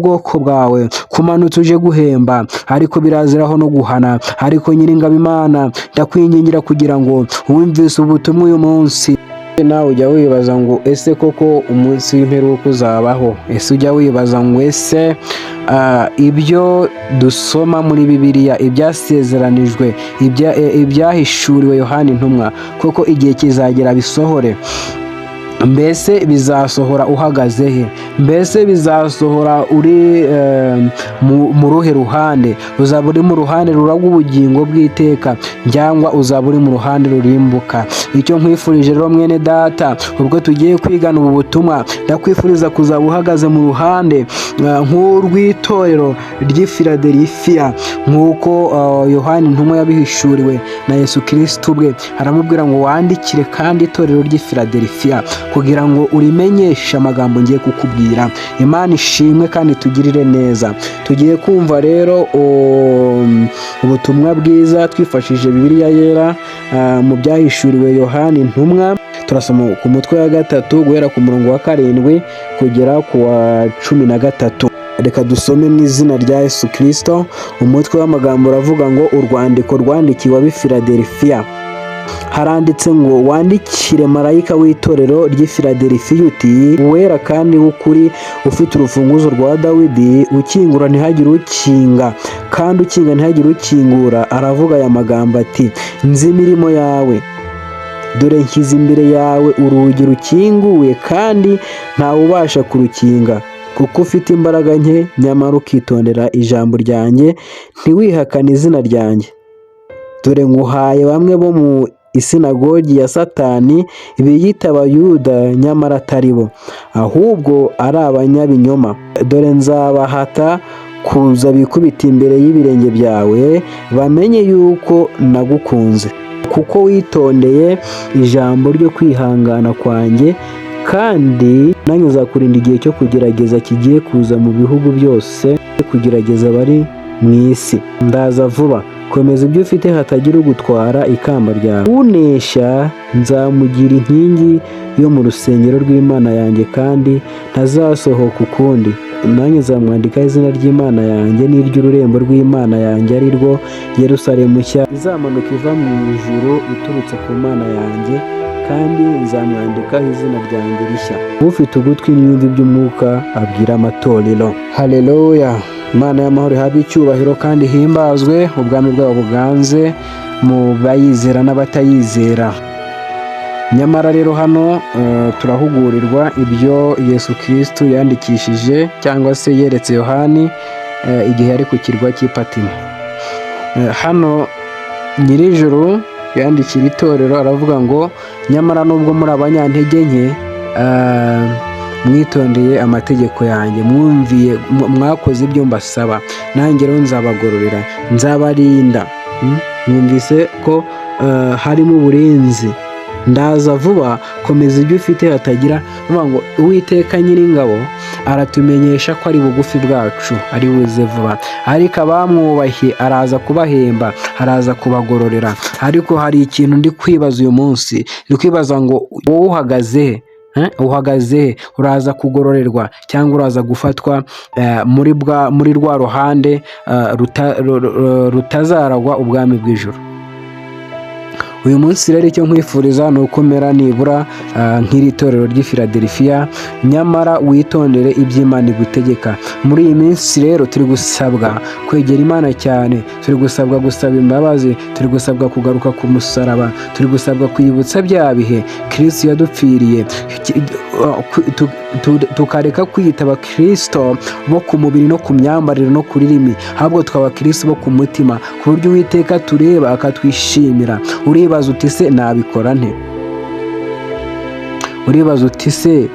Ubwoko bwawe kumanutse uje guhemba, ariko biraziraho no guhana. Ariko Nyiringabo Imana, ndakwingingira kugira ngo wumvise ubutumwa uyu munsi, nawe ujya wibaza ngo: "Ese koko umunsi w'imperuka uzabaho?" Ese ujya wibaza ngo: "Ese ibyo dusoma muri Bibiliya, ibyasezeranijwe, ibyahishuriwe Yohani intumwa, koko igihe kizagera bisohore?" Mbese bizasohora uhagaze he? Mbese bizasohora uri mu ruhe ruhande? Uzaba uri mu ruhande ruragwa ubugingo bw'iteka, cyangwa uzaba uri mu ruhande rurimbuka? Icyo nkwifurije rero, mwene data, ubwo tugiye kwigana ubu butumwa, ndakwifuriza kuzaba uhagaze mu ruhande nk'urw'itorero ry'i Filadelifiya, nk'uko Yohani intumwa yabihishuriwe na Yesu Kirisito ubwe, aramubwira ngo: "Wandikire kandi itorero ry'i Filadelifiya kugira ngo urimenyeshe amagambo ngiye kukubwira." Imana ishimwe kandi tugirire neza. Tugiye kumva rero ubutumwa bwiza twifashishije Bibiliya Yera, mu Byahishuriwe Yohani intumwa. Turasoma ku mutwe wa 3, guhera ku murongo wa 7 kugera ku wa 13. Reka dusome mu izina rya Yesu Kirisito. Umutwe w'amagambo uravuga ngo: "Urwandiko rwandikiwe ab'i Filadelifiya." Haranditse ngo: "Wandikire marayika w'itorero ry'i Filadelifiya uti: Uwera kandi w'ukuri, ufite urufunguzo rwa Dawidi, ukingura ntihagire ukinga, kandi ukinga ntihagire ukingura, aravuga aya magambo ati: Nzi imirimo yawe. Dore nshyize imbere yawe urugi rukinguye, kandi ntawubasha kurukinga, kuko ufite imbaraga nke, nyamara ukitondera ijambo ryanjye, ntiwihakane izina ryanjye. Dore nguhaye bamwe bo mu isinagogi ya Satani, biyita Abayuda nyamara atari bo, ahubwo ari abanyabinyoma. Dore nzabahata kuza bikubita imbere y'ibirenge byawe, bamenye yuko nagukunze, kuko witondeye ijambo ryo kwihangana kwanjye. Kandi nanjye nzakurinda igihe cyo kugerageza kigiye kuza mu bihugu byose, kugerageza abari mu isi. Ndaza vuba. Komeza ibyo ufite, hatagira ugutwara ikamba ryawe. Unesha nzamugira inkingi yo mu rusengero rw'Imana yanjye, kandi ntazasohoka ukundi. Nanjye nzamwandikaho izina ry'Imana yanjye n'iry'ururembo rw'Imana yanjye, ari rwo Yerusalemu nshya izamanuka iva mu ijuru iturutse ku Mana yanjye, kandi nzamwandikaho izina ryanjye rishya. Ufite ugutwi niyumve iby'Umwuka abwira amatorero." Haleluya! Imana y'amahoro ihabwe icyubahiro kandi himbazwe, ubwami bwabo buganze mu bayizera n'abatayizera. Nyamara rero hano turahugurirwa ibyo Yesu Kirisitu yandikishije cyangwa se yeretse Yohani igihe yari ku kirwa cy'i Patimo. Hano Nyirijuru yandikira itorero, aravuga ngo: "Nyamara nubwo muri abanyantege nke, mwitondeye amategeko yanjye, mwumviye, mwakoze ibyo mbasaba, nanjye rero nzabagororera, nzabarinda." Mwumvise ko harimo uburinzi. "Ndaza vuba, komeza ibyo ufite hatagira." Uvuga ngo Uwiteka Nyiringabo aratumenyesha ko ari bugufi bwacu, ari buze vuba, ariko abamwubashye araza kubahemba, araza kubagororera. Ariko hari ikintu ndi kwibaza uyu munsi, ndi kwibaza ngo: wowe uhagaze he? Uhagaze he? Uraza kugororerwa cyangwa uraza gufatwa muri rwa ruhande rutazaragwa ubwami bw'ijuru? Uyu munsi rero icyo nkwifuriza ni uko umera nibura nk'iri torero ry'i Filadelifiya, nyamara witondere iby'Imana igutegeka. Muri iyi minsi rero turi gusabwa kwegera Imana cyane, turi gusabwa gusaba imbabazi, turi gusabwa kugaruka ku musaraba, turi gusabwa kwibutsa bya bihe Kirisitu yadupfiriye, tukareka kwiyita abakirisito bo ku mubiri no ku myambarire no ku rurimi, ahubwo tukaba abakristo bo ku mutima, ku buryo Uwiteka tureba akatwishimira. Uribaza uti: "Se nabikora nte?" Uribaza uti: "Se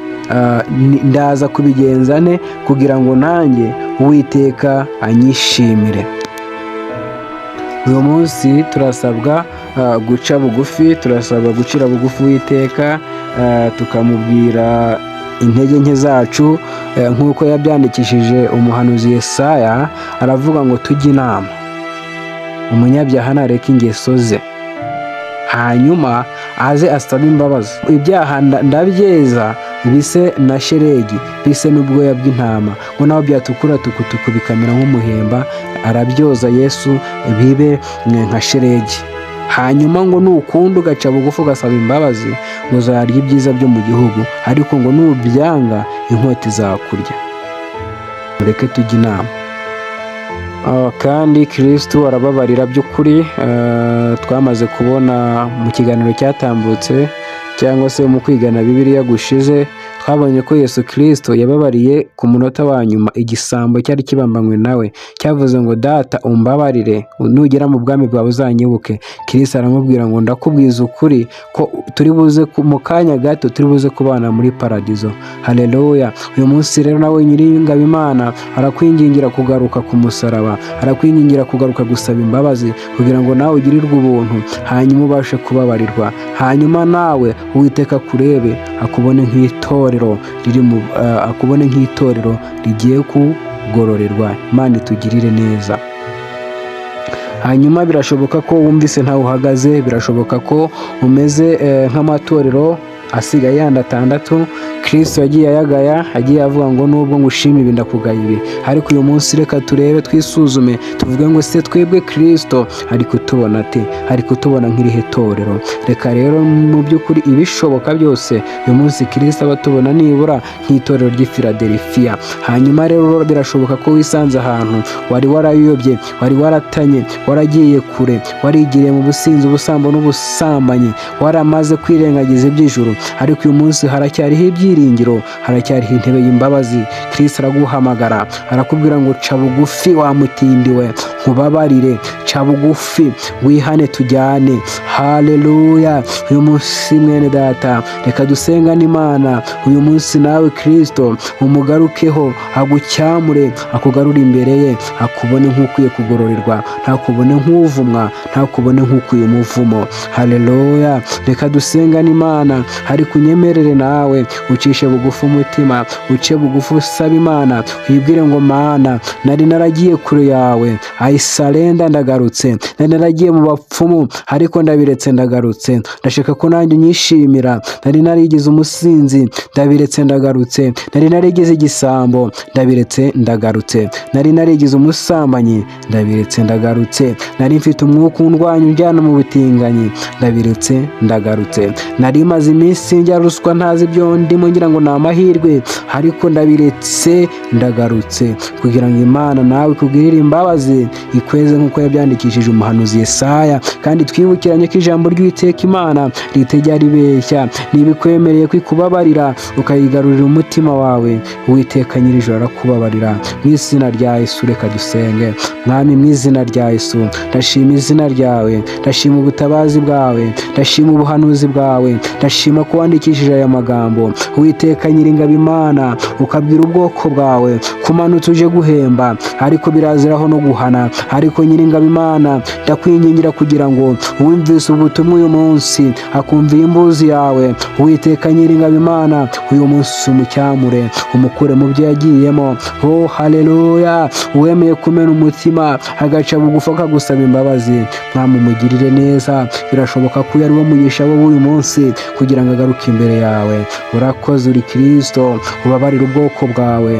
ndaza kubigenza nte kugira ngo nanjye Uwiteka anyishimire?" Uyu munsi turasabwa guca bugufi, turasabwa gucira bugufi Uwiteka, tukamubwira intege nke zacu, nk'uko yabyandikishije umuhanuzi Yesaya, aravuga ngo: "Tujye inama, umunyabyaha nareke ingeso ze, hanyuma aze asabe imbabazi. Ibyaha ndabyeza, Bise na sheregi, bise n'ubwoya bw'intama, ngo naho byatukura tukutuku bikamera nk'umuhemba, arabyoza Yesu bibe nka sheregi. Hanyuma ngo nukunda ugaca bugufi ugasaba imbabazi, ngo uzarya ibyiza byo mu gihugu, ariko ngo nubyanga inkota izakurya. Mureke tujye inama. Kandi Kirisitu arababarira by'ukuri. Twamaze kubona mu kiganiro cyatambutse cyangwa se mu kwigana Bibiliya gushize, twabonye ko Yesu Kirisito yababariye ku munota wa nyuma igisambo cyari kibambanywe nawe, cyavuze ngo: "Data, umbabarire, nugera mu bwami bwawe uzanyibuke." Kirisito aramubwira ngo: "Ndakubwiza ukuri ko turi buze mu kanya gato, turi buze kubana muri paradizo." Haleluya! Uyu munsi rero nawe Nyiringabo Imana arakwingingira kugaruka ku musaraba, arakwingingira kugaruka gusaba imbabazi kugira ngo nawe ugirirwe ubuntu, hanyuma ubashe kubabarirwa, hanyuma nawe Uwiteka akurebe, akubone nk'itorero riri mu akubone nk'itorero rigiye kugororerwa. Imana itugirire neza. Hanyuma birashoboka ko wumvise ntawe uhagaze, birashoboka ko umeze nk'amatorero asigaye yandi atandatu Kirisito yagiye ayagaya, agiye avuga ngo: "Nubwo ngushima ibi, ndakugaya ibi." Ariko uyu munsi reka turebe, twisuzume, tuvuge ngo: se twebwe Kirisito ari kutubona ate? Ari kutubona nk'irihe torero? Reka rero mu by'ukuri ibishoboka byose uyu munsi Kirisito aba atubona nibura nk'itorero ry'i Filadelifiya. Hanyuma rero birashoboka ko wisanze ahantu wari warayobye, wari waratanye, waragiye kure, warigiriye mu businzi, ubusambo n'ubusambanyi, waramaze kwirengagiza iby'ijuru. Ariko uyu munsi haracyariho ibyiringiro, haracyariho intebe y'imbabazi. Kirisito araguhamagara, arakubwira ngo: "Ca bugufi wa mutindi we, nkubabarire. Ca bugufi wihane tujyane." Haleluya! Uyu munsi mwene data, reka dusengane Imana. Uyu munsi nawe Kirisito umugarukeho, agucyamure, akugarure imbere ye, akubone nk'ukwiye kugororerwa, ntakubone nk'uvumwa, ntakubone nk'ukwiye umuvumo. Haleluya! Reka dusengane Imana. Ariko unyemerere nawe ucishe bugufi umutima, uce bugufi, usaba Imana, wibwire ngo: "Mana, nari naragiye kure yawe, I surrender, ndagarutse. Nari naragiye mu bapfumu, ariko ndabiretse, ndagarutse. Ndashaka ko nanjye unyishimira. Nari narigize umusinzi, ndabiretse, ndagarutse. Nari narigize igisambo, ndabiretse, ndagarutse. Nari narigize umusambanyi, ndabiretse, ndagarutse. Nari mfite umwuka undwanya unjyana mu butinganyi, ndabiretse, ndagarutse. Nari maze iminsi njya ruswa ntazi ibyo ndimo, ngira ngo ni amahirwe, ariko ndabiretse, ndagarutse," kugira ngo Imana nawe ikugirire imbabazi, ikweze nk'uko yabyandikishije umuhanuzi Yesaya. Kandi twibukiranye ko ijambo ry'Uwiteka Imana ritajya ribeshya. Niba ikwemereye kwikubabarira ukayigarurira umutima wawe, Uwiteka Nyir'ijoro arakubabarira mu izina rya Yesu. Reka dusenge. Mwami, mu izina rya Yesu, ndashima izina ryawe, ndashima ubutabazi bwawe, ndashima ubuhanuzi bwawe, ndashima ko wandikishije aya magambo, Uwiteka Nyiringabo Imana, ukabwira ubwoko bwawe kumanutse uje guhemba, ariko biraziraho no guhana. Ariko Nyiringabo Imana, ndakwingingira kugira ngo uwumvise ubutumwa uyu munsi, akumva imbuzi yawe, Uwiteka Nyiringabo Imana, uyu munsi umucyamure, umukure mu byo yagiyemo. Oh haleluya! Uwemeye kumena umutima agaca bugufi akagusaba imbabazi, mwamumugirire neza. Birashoboka ko uyu ari wo mugisha we w'uyu munsi kugira ngo agaruke imbere yawe. Urakoze, uri Kirisito, ubabarire ubwoko bwawe.